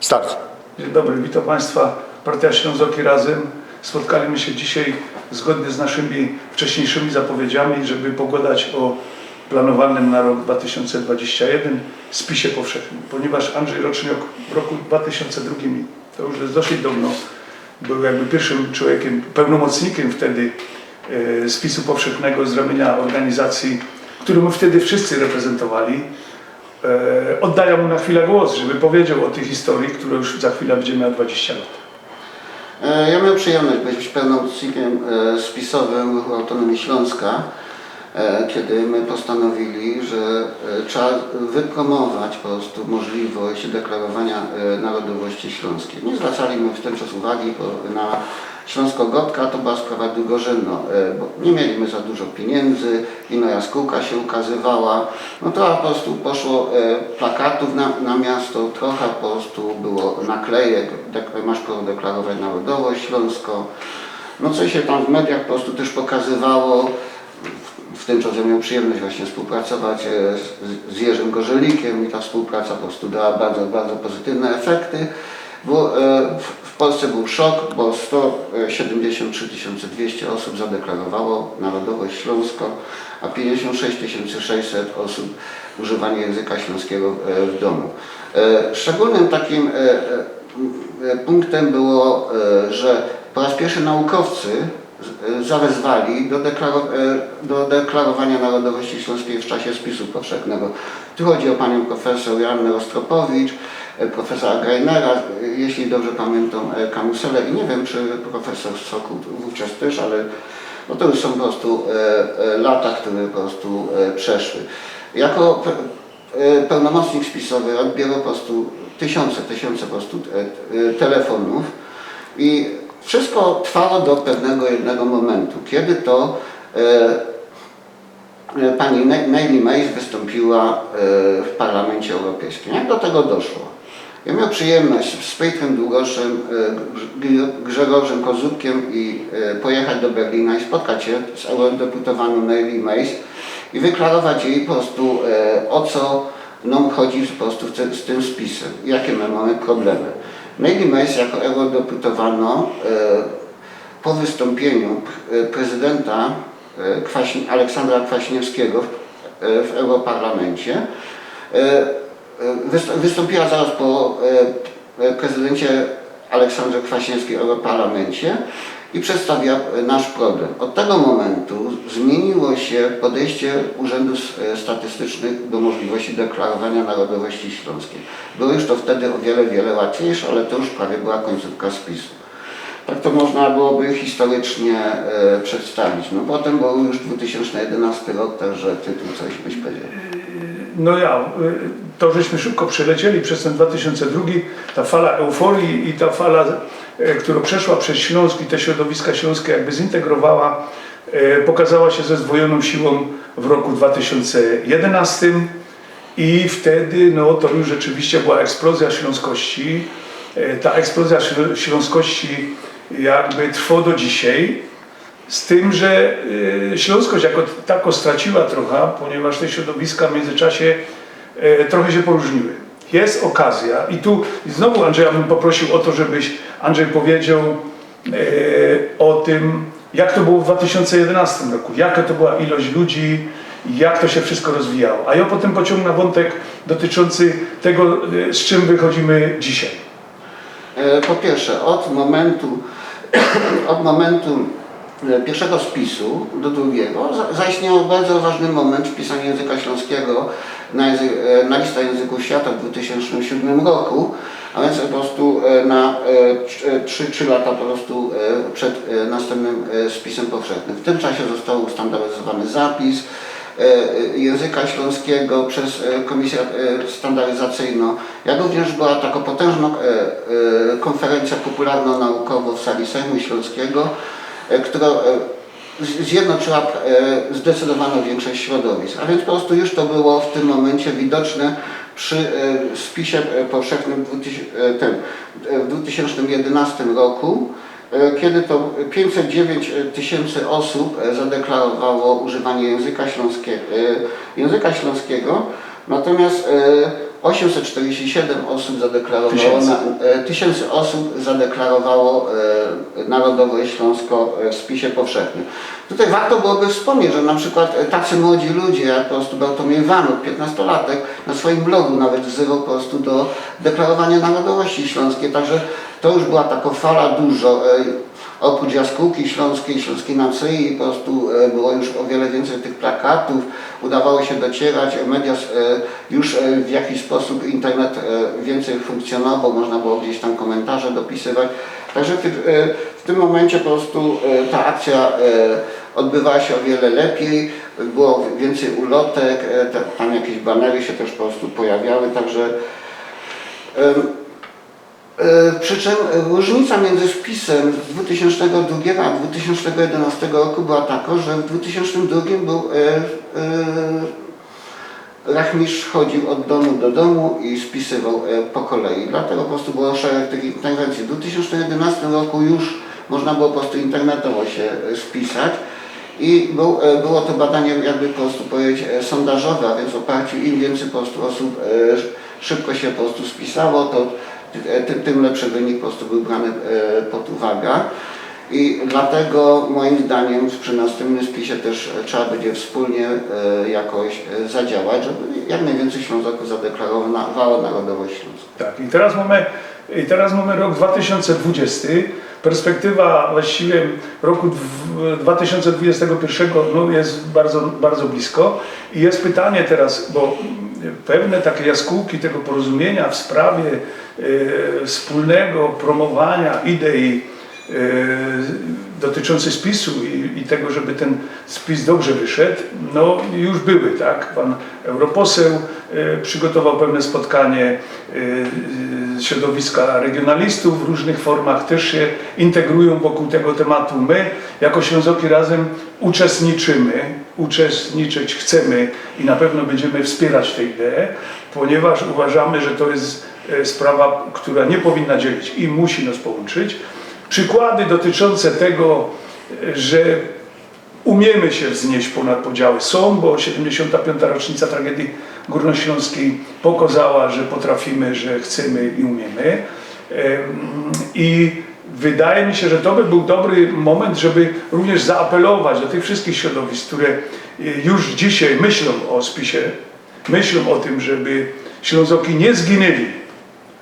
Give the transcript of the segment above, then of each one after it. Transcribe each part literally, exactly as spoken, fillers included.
Start. Dzień dobry, witam Państwa. Partia Ślązoki Razem. Spotkaliśmy się dzisiaj zgodnie z naszymi wcześniejszymi zapowiedziami, żeby pogadać o planowanym na rok dwa tysiące dwadzieścia jeden spisie powszechnym, ponieważ Andrzej Roczniok w roku dwa tysiące drugim, to już jest dosyć dawno, był jakby pierwszym człowiekiem, pełnomocnikiem wtedy e, spisu powszechnego z ramienia organizacji, którą my wtedy wszyscy reprezentowali. E, Oddaję mu na chwilę głos, żeby powiedział o tej historii, która już za chwilę będzie miała dwadzieścia lat. E, Ja miał przyjemność być pełnomocnikiem e, spisowym Ruchu Autonomii Śląska, e, kiedy my postanowili, że e, trzeba wypromować po prostu możliwość deklarowania e, narodowości śląskiej. Nie zwracali my w ten czas uwagi bo na Śląskogodka, to była sprawa drugorzędna, e, bo nie mieliśmy za dużo pieniędzy, ino jaskółka się ukazywała. No to po prostu poszło e, plakatów na, na miasto, trochę po prostu było naklejek, dek- masz prawo deklarować narodowość śląską. No co się tam w mediach po prostu też pokazywało. W ten czas ja miał przyjemność właśnie współpracować e, z, z Jerzym Gorzelikiem i ta współpraca po prostu dała bardzo, bardzo pozytywne efekty, bo e, w, w Polsce był szok, bo sto siedemdziesiąt trzy tysiące dwieście osób zadeklarowało narodowość śląską, a pięćdziesiąt sześć tysięcy sześćset osób używanie języka śląskiego e, w domu. E, Szczególnym takim e, e, punktem było, e, że po raz pierwszy naukowcy z- zawezwali do, deklaro, e, do deklarowania narodowości śląskiej w czasie spisu powszechnego. Tu chodzi o panią profesor Joannę Rostropowicz, e, profesora Greinera, e, jeśli dobrze pamiętam, e, Kamusele i nie wiem, czy profesor Sokół wówczas też, ale no to już są po prostu e, e, lata, które po prostu e, przeszły. Jako pe- e, pełnomocnik spisowy odbierał po prostu tysiące, tysiące po prostu e, e, telefonów i wszystko trwało do pewnego jednego momentu, kiedy to e, e, pani Ne- Neelie Mace wystąpiła e, w Parlamencie Europejskim. Jak do tego doszło? Ja miał przyjemność z Pejtrem Długoszem, e, Grz- Grzegorzem Kozubkiem i e, pojechać do Berlina i spotkać się z eurodeputowaną Neelie Mace i wyklarować jej po prostu e, o co nam chodzi po prostu w te, z tym spisem, jakie my mamy problemy. Neelie Mace jako eurodeputowana e, po wystąpieniu e, prezydenta e, Kwaśni- Aleksandra Kwaśniewskiego w, e, w Europarlamencie e, e, wyst- wystąpiła zaraz po e, e, prezydencie Aleksandrze Kwaśniewskim w Europarlamencie i przedstawiła e, nasz problem. Od tego momentu zmieniło się podejście Urzędu S- e, Statystycznych do możliwości deklarowania narodowości śląskiej. Było już to wtedy o wiele, wiele łatwiejsze, ale to już prawie była końcówka spisu. Tak to można byłoby historycznie e, przedstawić. No potem był już dwa tysiące jedenasty rok, także ty tu coś byś powiedział. No ja, y, to żeśmy szybko przelecieli przez ten dwa tysiące drugi, ta fala euforii i ta fala, e, która przeszła przez Śląsk i te środowiska śląskie jakby zintegrowała, e, pokazała się ze zdwojoną siłą w roku dwa tysiące jedenastym i wtedy no to już rzeczywiście była eksplozja śląskości. E, Ta eksplozja śl- śląskości jakby trwa do dzisiaj. Z tym, że y, śląskość jako tako straciła trochę, ponieważ te środowiska w międzyczasie e, trochę się poróżniły. Jest okazja i tu znowu Andrzeja bym poprosił o to, żebyś Andrzej powiedział e, o tym, jak to było w dwa tysiące jedenastym roku, jaka to była ilość ludzi, jak to się wszystko rozwijało. A ja potem pociągnę wątek dotyczący tego, e, z czym wychodzimy dzisiaj. E, Po pierwsze, od momentu, od momentu e, pierwszego spisu do drugiego za- zaistniał bardzo ważny moment w pisaniu języka śląskiego na, języ- e, na listę języków świata w dwa tysiące siódmym roku, a więc po prostu e, na e, trz- e, trzy, trzy lata po prostu e, przed e, następnym e, spisem powszechnym. W tym czasie został ustandaryzowany zapis e, e, języka śląskiego przez e, Komisję e, Standaryzacyjną. Jak również była taka potężna e, e, konferencja popularno-naukowa w sali Sejmu Śląskiego, e, która e, z- zjednoczyła e, zdecydowaną większość środowisk. A więc po prostu już to było w tym momencie widoczne przy e, spisie e, powszechnym dwutysięcznym, e, ten, e, w dwa tysiące jedenastym roku, e, kiedy to pięćset dziewięć tysięcy osób e, zadeklarowało używanie języka, śląskie, e, języka śląskiego. Natomiast e, Osiemset czterdzieści siedem osób zadeklarowało, Tysięcy. na, e, tysięcy osób zadeklarowało e, narodowość śląską e, w spisie powszechnym. Tutaj warto byłoby wspomnieć, że na przykład e, tacy młodzi ludzie jak po prostu Bartłomiej Wanuk, piętnastolatek, na swoim blogu nawet wzywał po prostu do deklarowania narodowości śląskiej, także to już była taka fala dużo. E, oprócz jaskółki śląskiej, śląskiej nacji, po prostu e, było już o wiele więcej tych plakatów, udawało się docierać, e, media e, już e, w jakiś sposób, internet e, więcej funkcjonował, można było gdzieś tam komentarze dopisywać. Także w, tym- e, w tym momencie po prostu e, ta akcja e, odbywała się o wiele lepiej, było więcej ulotek, e, te, tam jakieś banery się też po prostu pojawiały, także em, e, przy czym różnica między spisem z dwa tysiące drugiego a dwa tysiące jedenastego roku była taka, że w dwa tysiące drugim był e, e, rachmistrz chodził od domu do domu i spisywał e, po kolei. Dlatego po prostu było szereg tych interwencji. W dwa tysiące jedenastym roku już można było po prostu internetowo się e, spisać i był, e, było to badanie, jakby po prostu powiedzieć, e, sondażowe, a więc w oparciu, im więcej po prostu osób e, szybko się po prostu spisało, to e, tym, tym lepszy wynik po prostu był brany e, pod uwagę. I dlatego moim zdaniem przy następnym spisie też e, trzeba będzie wspólnie e, jakoś e, zadziałać, żeby jak najwięcej Ślązaków zadeklarowało narodowość śląską. Tak, i teraz mamy, i teraz mamy rok dwa tysiące dwudziesty. Perspektywa właściwie roku dw- dwa tysiące dwudziestego pierwszego no, jest bardzo, bardzo blisko. I jest pytanie teraz, bo pewne takie jaskółki tego porozumienia w sprawie e, wspólnego promowania idei e, dotyczącej spisu i, i tego, żeby ten spis dobrze wyszedł, no już były, tak? Pan europoseł e, przygotował pewne spotkanie, e, środowiska regionalistów w różnych formach też się integrują wokół tego tematu. My jako Ślązoki Razem uczestniczymy, uczestniczyć chcemy i na pewno będziemy wspierać tę ideę, ponieważ uważamy, że to jest e, sprawa, która nie powinna dzielić i musi nas połączyć. Przykłady dotyczące tego, że umiemy się wznieść ponad podziały są, bo siedemdziesiąta piąta rocznica tragedii górnośląskiej pokazała, że potrafimy, że chcemy i umiemy. Em, I wydaje mi się, że to by był dobry moment, żeby również zaapelować do tych wszystkich środowisk, które e, już dzisiaj myślą o spisie, myślą o tym, żeby Ślązoki nie zginęli,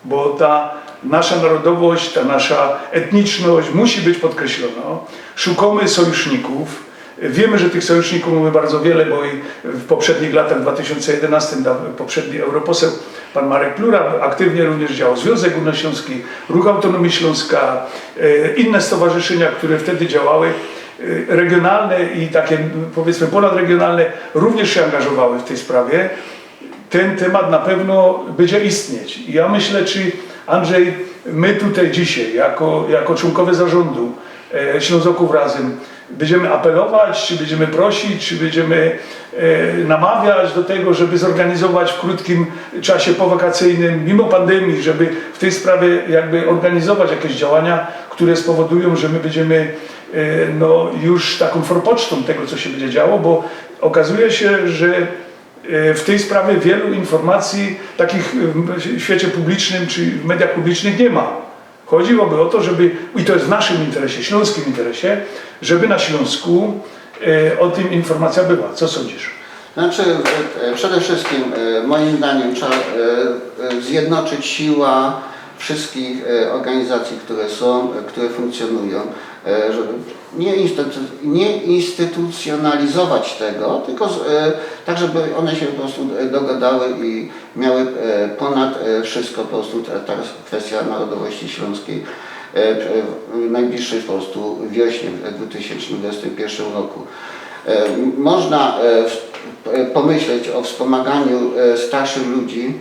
bo ta nasza narodowość, ta nasza etniczność musi być podkreślona. Szukamy sojuszników. Wiemy, że tych sojuszników mamy bardzo wiele, bo i w poprzednich latach, w dwa tysiące jedenastym, da- poprzedni europoseł, pan Marek Plura, aktywnie również działał Związek Górnośląski, Ruch Autonomii Śląska, e, inne stowarzyszenia, które wtedy działały, e, regionalne i takie, powiedzmy, ponadregionalne, również się angażowały w tej sprawie. Ten temat na pewno będzie istnieć. I ja myślę, czy Andrzej, my tutaj dzisiaj, jako, jako członkowie zarządu e, Ślązoków Razem, będziemy apelować, czy będziemy prosić, czy będziemy e, namawiać do tego, żeby zorganizować w krótkim czasie powakacyjnym, mimo pandemii, żeby w tej sprawie jakby organizować jakieś działania, które spowodują, że my będziemy e, no, już taką forpocztą tego, co się będzie działo, bo okazuje się, że e, w tej sprawie wielu informacji takich w świecie publicznym czy w mediach publicznych nie ma. Chodziłoby o to, żeby, i to jest w naszym interesie, śląskim interesie, żeby na Śląsku e, o tym informacja była. Co sądzisz? Znaczy, e, przede wszystkim e, moim zdaniem trzeba e, e, zjednoczyć siła wszystkich e, organizacji, które są, e, które funkcjonują, e, żeby nie, institu- nie institucjonalizować tego, tylko z, e, tak, żeby one się po prostu e, dogadały i miały e, ponad e, wszystko po prostu ta, ta kwestia narodowości śląskiej e, w najbliższej po prostu wiośnie w dwa tysiące dwudziestym pierwszym roku. E, Można e, w- e, pomyśleć o wspomaganiu e, starszych ludzi.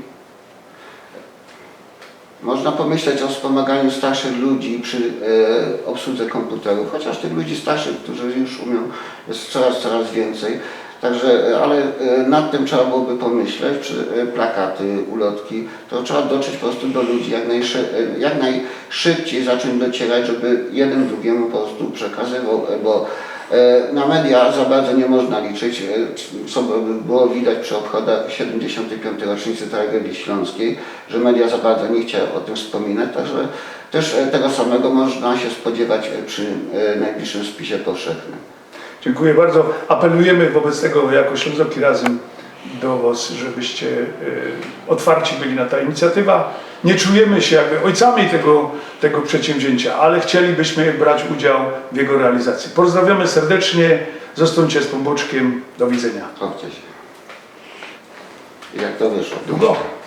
Można pomyśleć o wspomaganiu starszych ludzi przy e, obsłudze komputerów, chociaż tych ludzi starszych, którzy już umieją, jest coraz, coraz więcej. Także, e, ale e, nad tym trzeba byłoby pomyśleć, czy e, plakaty, ulotki, to trzeba dotrzeć po prostu do ludzi jak, najszy, e, jak najszybciej, zacząć docierać, żeby jeden drugiemu po prostu przekazywał, e, bo E, Na media za bardzo nie można liczyć. E, Co by było widać przy obchodach siedymdziesiątej piątej rocznicy tragedii śląskiej, że media za bardzo nie chciały o tym wspominać, także też e, tego samego można się spodziewać e, przy e, najbliższym spisie powszechnym. Dziękuję bardzo. Apelujemy wobec tego jako Ślązoki Razem do Was, żebyście e, otwarci byli na ta inicjatywa. Nie czujemy się jakby ojcami tego, tego przedsięwzięcia, ale chcielibyśmy brać udział w jego realizacji. Pozdrawiamy serdecznie. Zostańcie z Pōnbōczkiym. Do widzenia. Chłopcie się. Jak to wyszło? Długo?